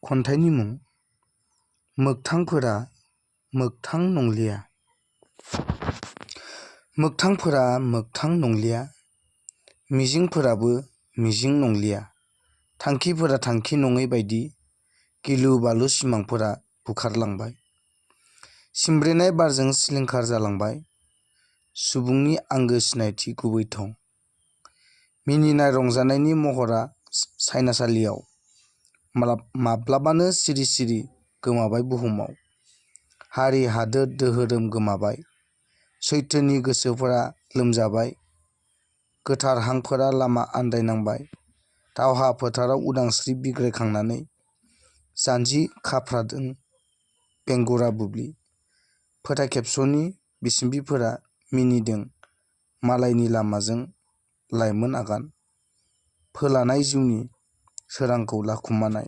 खन्थाइनि मुं मोगथांफोरा मोगथां नंलिया। मोगथांफोरा मोगथां नंलिया, मिजिंफोराबो मिजिं नंलिया। थांखिफोरा थांखि नङै बायदि गिलु बालु सिमांफोरा बुखारलांबाय। सिमब्रेनाय बारजों सिलिंखार जालांबाय सुबुंनि आंगो सिनायथि गुबै थं। मिनिनाय रंजानायनि महरा सायनासालियाव माब्लाबानो सिरि सिरि गोमाबाय बुहुमाव। हारि हादोर दोहोरोम गोमाबाय, सैथोनि गोसोफोरा लोमजाबाय। गोथार हांफोरा लामा आन्दायनांबाय। दावहा फोथाराव उदांस्रि बिग्रायखांनानै जानजि खाफ्रादों बेंगुरा बुब्लि। फोथायखेबस'नि बिसम्बिफोरा मिनिदों मालायनि लामाजों लाइमोन आगान। फोलानाय जिउनि सोरांखौ लाखुमानाय।